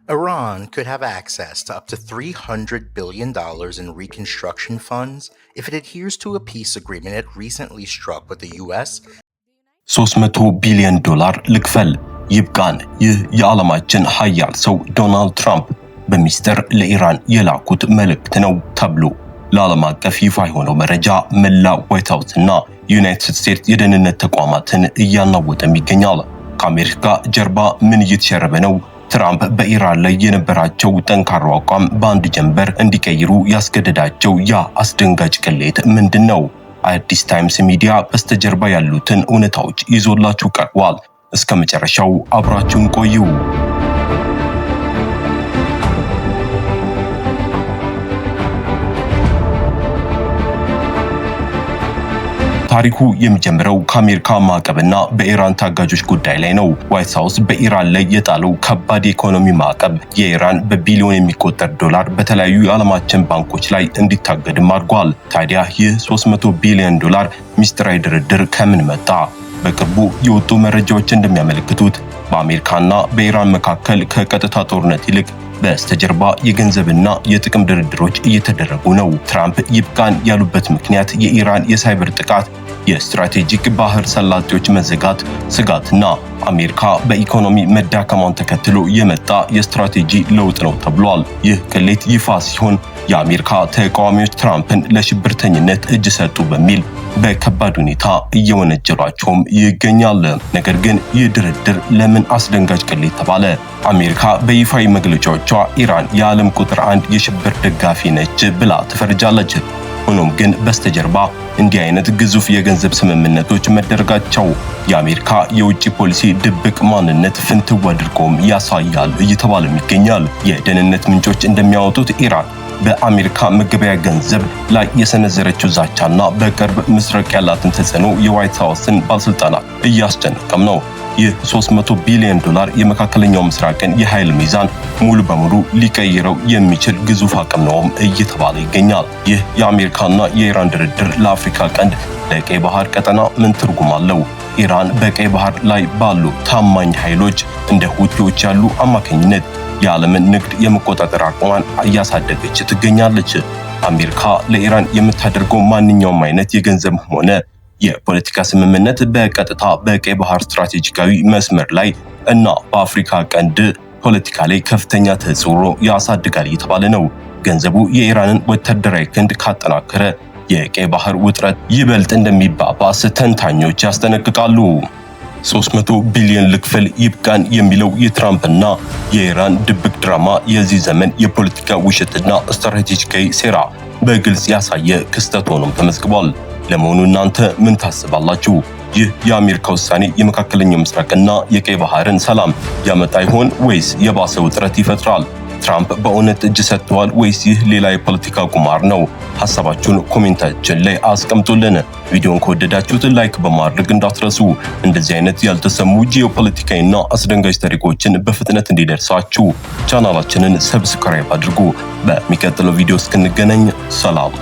Iran could have access to up to $300 billion in reconstruction funds if it adheres to a peace agreement it recently struck with the U.S. 300 ቢሊዮን ዶላር ልክፈል፣ ይብቃን። ይህ የዓለማችን ሀያል ሰው ዶናልድ ትራምፕ በሚስጥር ለኢራን የላኩት መልእክት ነው ተብሎ ለዓለም አቀፍ ይፋ የሆነው መረጃ መላ ዋይት ሃውስ እና ዩናይትድ ስቴትስ የደህንነት ተቋማትን እያናወጠም ይገኛል። ከአሜሪካ ጀርባ ምን እየተሸረበ ነው? ትራምፕ በኢራን ላይ የነበራቸው ጠንካራ አቋም በአንድ ጀንበር እንዲቀይሩ ያስገደዳቸው ያ አስደንጋጭ ቅሌት ምንድን ነው? አዲስ ታይምስ ሚዲያ በስተጀርባ ያሉትን እውነታዎች ይዞላችሁ ቀርቧል። እስከ መጨረሻው አብራችሁን ቆዩ። ታሪኩ የሚጀምረው ከአሜሪካ ማዕቀብና በኢራን ታጋጆች ጉዳይ ላይ ነው። ዋይት ሀውስ በኢራን ላይ የጣለው ከባድ የኢኮኖሚ ማዕቀብ የኢራን በቢሊዮን የሚቆጠር ዶላር በተለያዩ የዓለማችን ባንኮች ላይ እንዲታገድም አድርጓል። ታዲያ ይህ 300 ቢሊዮን ዶላር ሚስጥራዊ ድርድር ከምን መጣ? በቅርቡ የወጡ መረጃዎች እንደሚያመለክቱት በአሜሪካና በኢራን መካከል ከቀጥታ ጦርነት ይልቅ በስተጀርባ የገንዘብና የጥቅም ድርድሮች እየተደረጉ ነው። ትራምፕ ይብቃን ያሉበት ምክንያት የኢራን የሳይበር ጥቃት፣ የስትራቴጂክ ባህር ሰላጤዎች መዘጋት ስጋትና አሜሪካ በኢኮኖሚ መዳከሟን ተከትሎ የመጣ የስትራቴጂ ለውጥ ነው ተብሏል። ይህ ቅሌት ይፋ ሲሆን የአሜሪካ ተቃዋሚዎች ትራምፕን ለሽብርተኝነት እጅ ሰጡ በሚል በከባድ ሁኔታ እየወነጀሏቸውም ይገኛል። ነገር ግን ይህ ድርድር ለምን አስደንጋጭ ቅሌት ተባለ? አሜሪካ በይፋዊ መግለጫዎቿ ኢራን የዓለም ቁጥር አንድ የሽብር ደጋፊ ነች ብላ ትፈርጃለች። ሆኖም ግን በስተጀርባ እንዲህ አይነት ግዙፍ የገንዘብ ስምምነቶች መደረጋቸው የአሜሪካ የውጭ ፖሊሲ ድብቅ ማንነት ፍንትው አድርጎም ያሳያል እየተባለም ይገኛል። የደህንነት ምንጮች እንደሚያወጡት ኢራን በአሜሪካ መገበያ ገንዘብ ላይ የሰነዘረችው ዛቻና በቅርብ ምስራቅ ያላትን ተጽዕኖ የዋይት ሀውስን ባለስልጣናት እያስጨነቀም ነው። ይህ 300 ቢሊዮን ዶላር የመካከለኛው ምስራቅን የኃይል ሚዛን ሙሉ በሙሉ ሊቀይረው የሚችል ግዙፍ አቅም ነውም እየተባለ ይገኛል። ይህ የአሜሪካና የኢራን ድርድር ለአፍሪካ ቀንድ፣ ለቀይ ባህር ቀጠና ምን ትርጉም አለው? ኢራን በቀይ ባህር ላይ ባሉ ታማኝ ኃይሎች እንደ ሁቲዎች ያሉ አማካኝነት የዓለምን ንግድ የመቆጣጠር አቅሟን እያሳደገች ትገኛለች። አሜሪካ ለኢራን የምታደርገው ማንኛውም አይነት የገንዘብ ሆነ የፖለቲካ ስምምነት በቀጥታ በቀይ ባህር ስትራቴጂካዊ መስመር ላይ እና በአፍሪካ ቀንድ ፖለቲካ ላይ ከፍተኛ ተጽዕኖ ያሳድጋል እየተባለ ነው። ገንዘቡ የኢራንን ወታደራዊ ክንድ ካጠናከረ የቀይ ባህር ውጥረት ይበልጥ እንደሚባባስ ተንታኞች ያስጠነቅቃሉ። 300 ቢሊዮን ልክፈል ይብቃን የሚለው የትራምፕና የኢራን ድብቅ ድራማ የዚህ ዘመን የፖለቲካ ውሸትና ስትራቴጂካዊ ሴራ በግልጽ ያሳየ ክስተት ሆኖም ተመዝግቧል። ለመሆኑ እናንተ ምን ታስባላችሁ? ይህ የአሜሪካ ውሳኔ የመካከለኛው ምስራቅና የቀይ ባህርን ሰላም ያመጣ ይሆን ወይስ የባሰ ውጥረት ይፈጥራል? ትራምፕ በእውነት እጅ ሰጥተዋል ወይስ ይህ ሌላ የፖለቲካ ቁማር ነው? ሐሳባችሁን comment ኣችን ላይ አስቀምጡልን። ቪዲዮን ከወደዳችሁት like በማድረግ እንዳትረሱ። እንደዚህ አይነት ያልተሰሙ ጂኦፖለቲካዊና አስደንጋጭ ታሪኮችን በፍጥነት እንዲደርሳችሁ ቻናላችንን subscribe አድርጉ። በሚቀጥለው ቪዲዮ እስክንገናኝ ሰላም።